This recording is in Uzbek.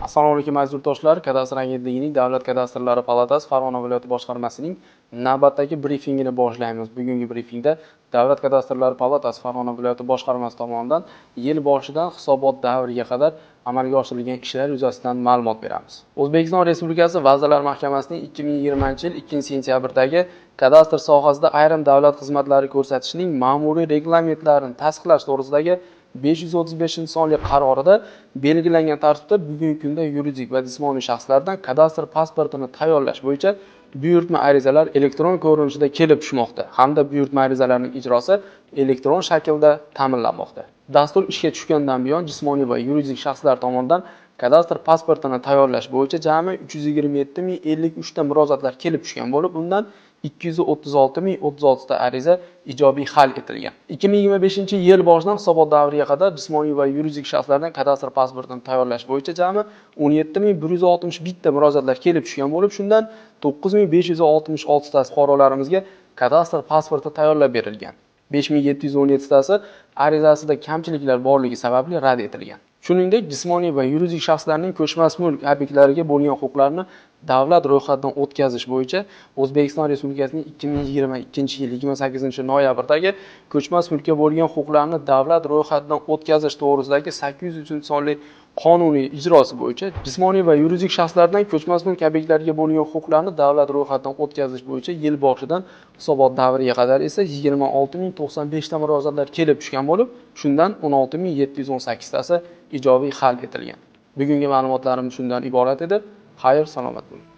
Assalomu alaykum, aziz yurtdoshlar. Kadastr agentligining Davlat kadastrlari palatasi Farg'ona viloyati boshqarmasining navbatdagi brifingini boshlaymiz. Bugungi brifingda Davlat kadastrlari palatasi Farg'ona viloyati boshqarmasi tomonidan yil boshidan hisobot davriga qadar amalga oshirilgan ishlar yuzasidan ma'lumot beramiz. O'zbekiston Respublikasi Vazirlar Mahkamasining 2020-yil 2-sentyabrdagi kadastr sohasida ayrim davlat xizmatlari ko'rsatishning ma'muriy reglamentlarini tasdiqlash to'g'risidagi 535-sonli qarorida belgilangan tartibda bugungi kunda yuridik va jismoniy shaxslardan kadastr pasportini tayyorlash bo'yicha buyurtma arizalar elektron ko'rinishda kelib tushmoqda hamda buyurtma arizalarning ijrosi elektron shaklda ta'minlanmoqda. Dastur ishga tushgandan buyon jismoniy va yuridik shaxslar tomonidan kadastr pasportini tayyorlash bo'yicha jami 327 053 ta murojaatlar kelib tushgan bo'lib, undan 236 036 ta ariza ijobiy hal etilgan. 2025-yil boshidan hisobot davriga qadar jismoniy va yuridik shaxslardan kadastr pasportini tayyorlash bo'yicha jami 17 161 ta murojaatlar kelib tushgan bo'lib, shundan 9566 tasi fuqarolarimizga kadastr pasporti tayyorlab berilgan. 5717 tasi arizasida kamchiliklar borligi sababli rad etilgan. Shuningdek, jismoniy va yuridik shaxslarning ko'chmas mulk obyektlariga bo'lgan huquqlarini davlat ro'yxatidan o'tkazish bo'yicha O'zbekiston Respublikasining 2022-yil 28-noyabrdagi ko'chmas mulkka bo'lgan huquqlarni davlat ro'yxatidan o'tkazish to'g'risidagi 803-sonli qonuniy ijrosi bo'yicha jismoniy va yuridik shaxslardan ko'chmas mulk obyektlariga bo'lgan huquqlarni davlat ro'yxatidan o'tkazish bo'yicha yil boshidan hisobot davriga qadar esa 26 095 ta murojaatlar kelib tushgan bo'lib, shundan 16 718 tasi ijobiy hal etilgan. Bugungi ma'lumotlarimiz shundan iborat edi. Xayr, salomat bo'ling.